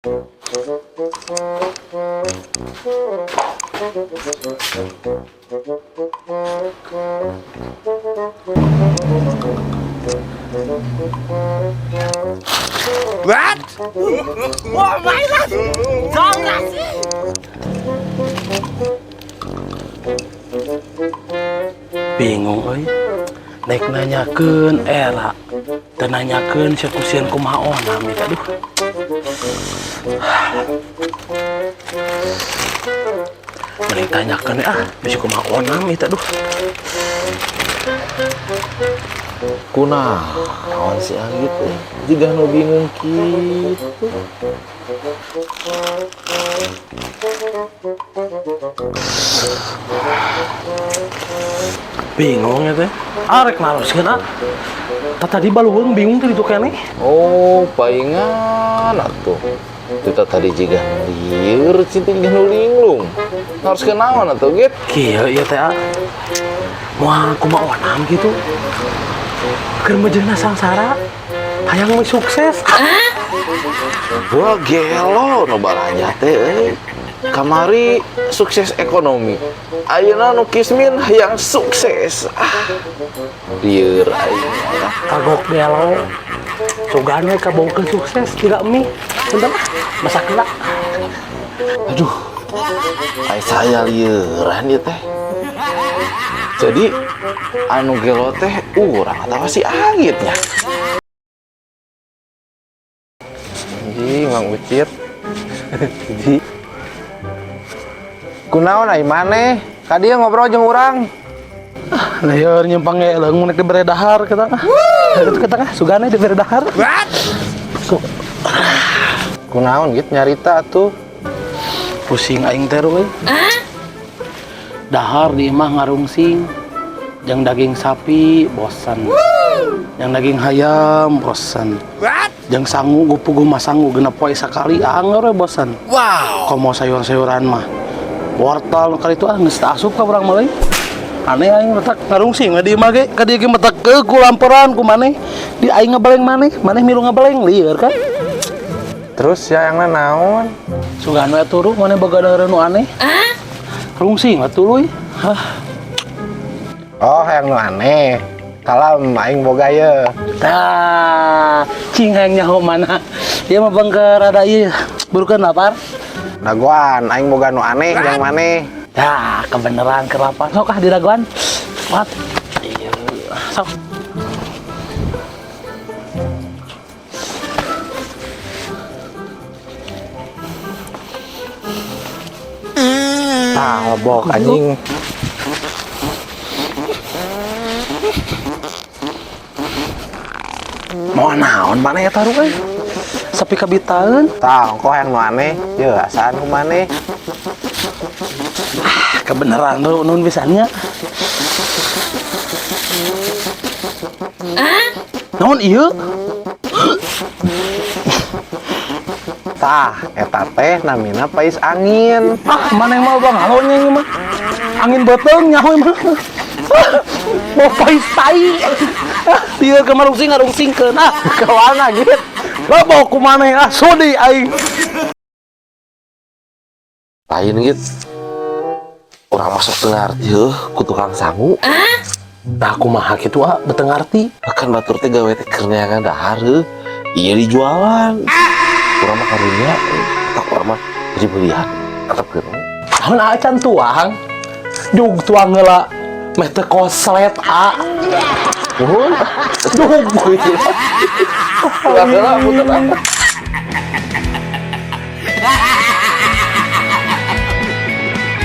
What? Oh my God! Bingung euy. Naik nanyakeun era. Teu nanyakeun sia ku sieun kumaha onam eta aduh. Mending tanyakeun we ah, bisi kumaha onam eta aduh. Kunaon si Agit teh? Jiga nu bingung kitu. Bingung ya teh. Arek naroskeun ah. Tadi baluheung bingung teh ditu keneh. Oh, paingan atuh. Itu tadi jiga nu lieur, cinta jiga nu linglung. Naroskeun naon atuh, Git? Kieu ieu teh ah. Moal kumaha onam kitu. Keur mejeuna sangsara. Hayang we sukses. Wah, gelo nu balanja teh euy. Kamari sukses ekonomi. Ayeuna nu kismin hayang sukses. Ah. Lieur aing. Kagok gelo. Sugan we kabongkeun sukses tidak mie. Bentar ah, masak heula. Aduh. Ai saya lieuran ieu teh. Jadi anu gelo teh urang atawa si Agitnya. Anjing, Mang Ucit. Ji. Kunaon ai maneh? Ka dieu ngobrol jeung urang. Lieur nyimpang ge leung mun dibere dahar kita ah. Itu kita ah, sugane dibere dahar. What? Kunaon gitu nyarita atuh. Pusing aing teh euy. Dahar di imah ngarungsing. Jeung daging sapi bosan. Yang daging hayam bosan. What? Jeung sangu gupuguh mah sangu genep poe sakali angeur we bosan. Wow. Komo sayur-sayuran mah. Wortel kali itu ah geus teu asup ka urang mah euy. Aneh aing matak ngarungsing we di imah ge, ka dieu ge matak ke ku lamperan ku maneh. Di aing ngebeleng maneh, maneh milu ngebeleng lieur kan. Terus ya yang naon? Sugan we turu maneh boga dahareun nu aneh. Rungsing atuh tuluy. Hah. Oh, yang nu aneh. Kalam aing boga ye. Tah, cing hayang nyaho mana. Ieu mah bengker rada ieu, burukeun lapar. Dagoan aing boga nu aneh jeung maneh. Tah, kebeneran keur lapar. Sok ah diragoan. Wat. Iya. Sok. Tah, lebok anjing. Mau naon maneh eta euy? Sapi kabitaeun. Tah, ongkoh yang nu aneh. Ye, asaan ku maneh. Ah, kebeneran tuh nun pisannya. Naon ieu? Tah, eta teh namina pais angin. Ah, maneh mah bang halonya ieu mah. Angin beuteung nyaho mah. Mau pais tai. Ah, lieur ke marungsing ngarungsingkeun. Ah, Kawana gitu. Lobo ku maneh ah sudi aing. Lain gitu. Urang masuk teu ngarti heuh ku tukang sangu. Nah, kumaha kitu ah beuteung ngarti. Bahkan batur teh gawe teh keur neangan dahar heuh. Ieu dijualan. Urang mah karunya, tak urang mah jadi belian. Tetep we. Naon ah can tuang. Jug tuang heula meh teu koslet ah. Nuhun. Jug. Tuang heula punten ah.